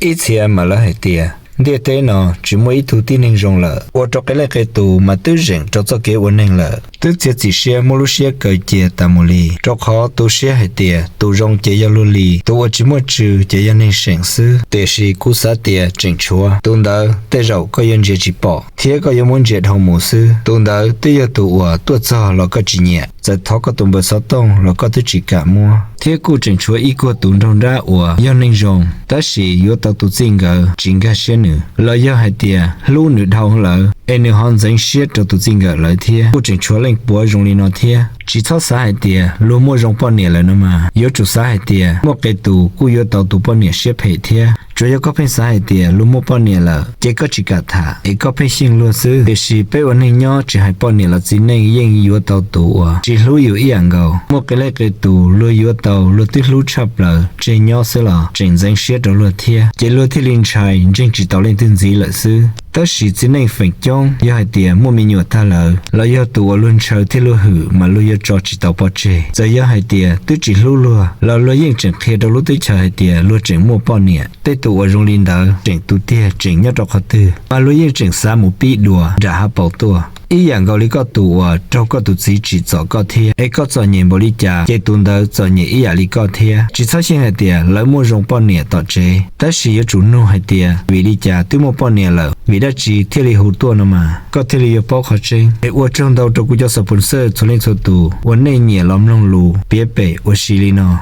Ib txhia mas lawv hais tias ntiaj teb no tsis muaj ib tug tib neeg zoo lawm, ua rau qee leej qee tus mas twb zeem rau txoj kev ua neeg lawm, twb txiav txim siab muab lub siab kaw cia tas mus li, rau qhov tu siab hais tias tus zoo ces yog luag li, tus uas tsis muaj tswv ces yog neeg seem xwb. Tiam sis kuv xav tias tseem tshuav, tus ntawd tej zaum koj yuav ntsia tsis pom thiab koj yuav muab ntsia dhau mus xwb. Tus ntawd twb yog tus uas tuaj txog los koj tsis nyiam, txawm thov koj tus npawb xov tooj los koj twb tsis kam muab, thiab kuj tseem tshuav ib kuag tus nraug nrab uas yog neeg zoo tab sis yuav tau tus txij nkawm tsis nkag siab nws, los yog hais tias hlub nws dhau lawm es nws ho ntxeev siab rau tus txij nkawm lawm thiab. Kuj tseem tshuav leej puav zoo li no thiab. Tsis txhob xav hais tias luag muaj zoo poj niam lawm no mas, yuav tsum xav hais tias muaj qee tus kuj yuav tau tus poj niam siab phem thiab. Tsuas yog koj pheej xav hais tias luag muaj poj niam lawm ces koj tsis kam tham es koj pheej xyeej luag xwb. Tiam sis peb ua neeg nyob tsis hais poj niam los txiv neej yeej yuav tau tus uas tsis hlub yus ib yam nkaus. Muaj qee leej qee tus luag yuav tau luag twb hlub tshaj plaws tseg nyob xwb los tseem ntxeev siab rau luag thiab, ces luag thiaj li ntshai ntseeg tsis tau leej twg ntxiv lawm xwb. Tab sis txiv neej feem coob yog hais tias muaj me nyuam tag lawm los yog tus uas luag ntshaw thiab luag hwm mas luag yuav tso tsis tau pov tseg. Txawm yog hais tias twb tsis hlub luag los luag yeej tseem qhia rau lub teb chaws hais tias luag tseem muaj poj niam. Tej tus uas zoo li ntawd tseem tu tiag tseem nyob rau qhov twg mas luag yeej tseem xav mus pib dua nram hav paus tuaj. Ib yam nkaus li koj tus uas raug koj tus txiv tsim txom koj thiab, es koj txom nyem npaum li cas ces tus ntawd txom nyem ib yam li koj thiab. Tsis txhob xyeej hais tias lawv muaj zoo poj niam tom tsev, tab sis yuav tsum nug hais tias vim li cas twb muaj poj niam lawm, vim dab tsi thiaj li hu tuaj no mas koj thiaj li yuav paub qhov tseeb. Es ua tsaug ntau rau kuv cov xov phoos xawj txhua leej txhua tus uas nej nyiam los mloog lus piav pem ua si li no.